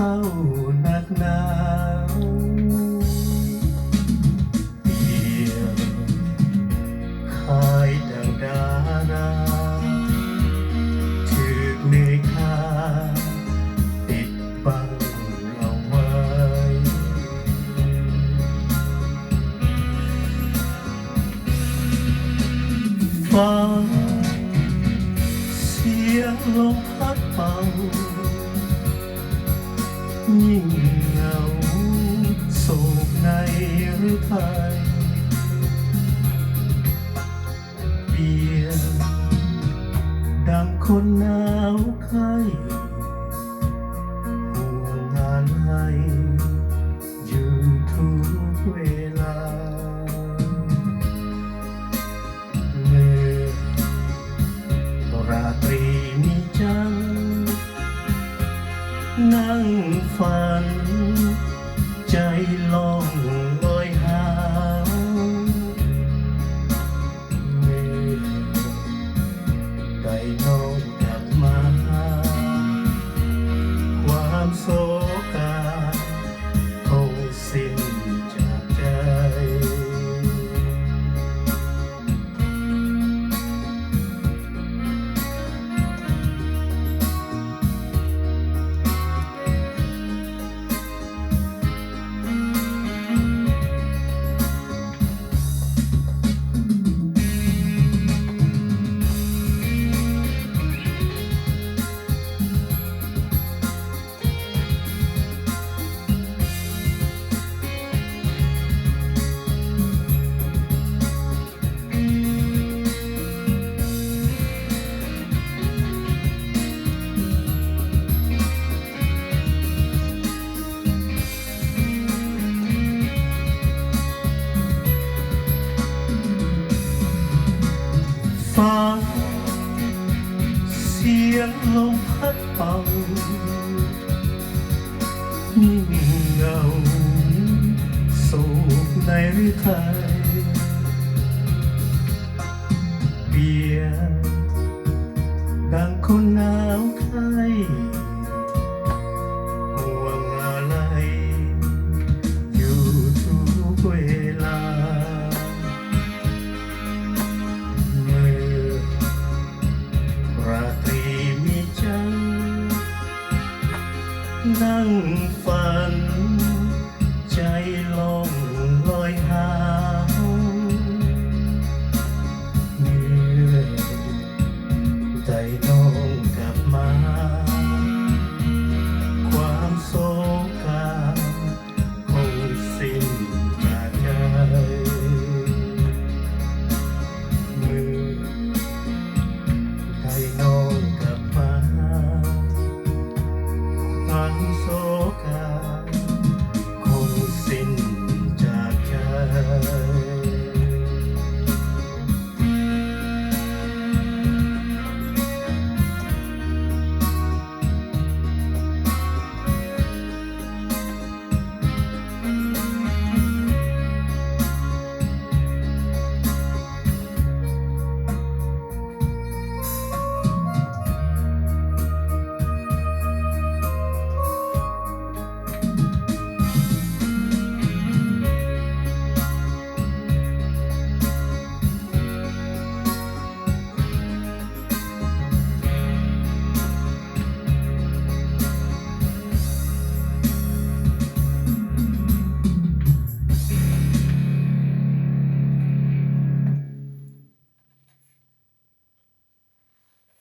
ເສົ້າໜັກໜາວ ປ່ຽນຄ້າຍດັ່ງດາລາ ຖືກເມຄາປິດບັງເອົາໄວ້ ຟັງສຽງລົມພັດເປົ່າ ຍິ່ງເຫງົາໂສກໃນຫຼືໄທ ປ່ຽນດັ່ງຄົນໜາວໄຂ້ ຫ່ວງອາໄລຢູ່ທຸກເວລາ ເມື່ອ ລາຕຣີມີຈັນ ນັ່ງຝັນໃຈລ່ອງລອຍຫາວ ເມື່ອໄດ້ນ້ອງກັບມາ ຄວາມໂສກາຄົງສິ້ນຈາກໃຈ. ຟັງສຽງລົມພັດເປົ່າ ຍິ່ງເຫງົາໂສກໃນຫຼືໄທ ປ່ຽນດັ່ງຄົນໜາວໄຂ້ ຫ່ວງອາໄລຢູ່ທຸກເວລາ ເມື່ອ ລາຕຣີມີຈັນ ນັ່ງຝັນໃຈລ່ອງລອຍຫາວ ເມື່ອໄດ້ນ້ອງກັບມາ ຄວາມໂສກາ ຄົງສິ້ນຈາກໃຈ ເມື່ອໄດ້ນ້ອງກັບມາ ຄວາມໂສ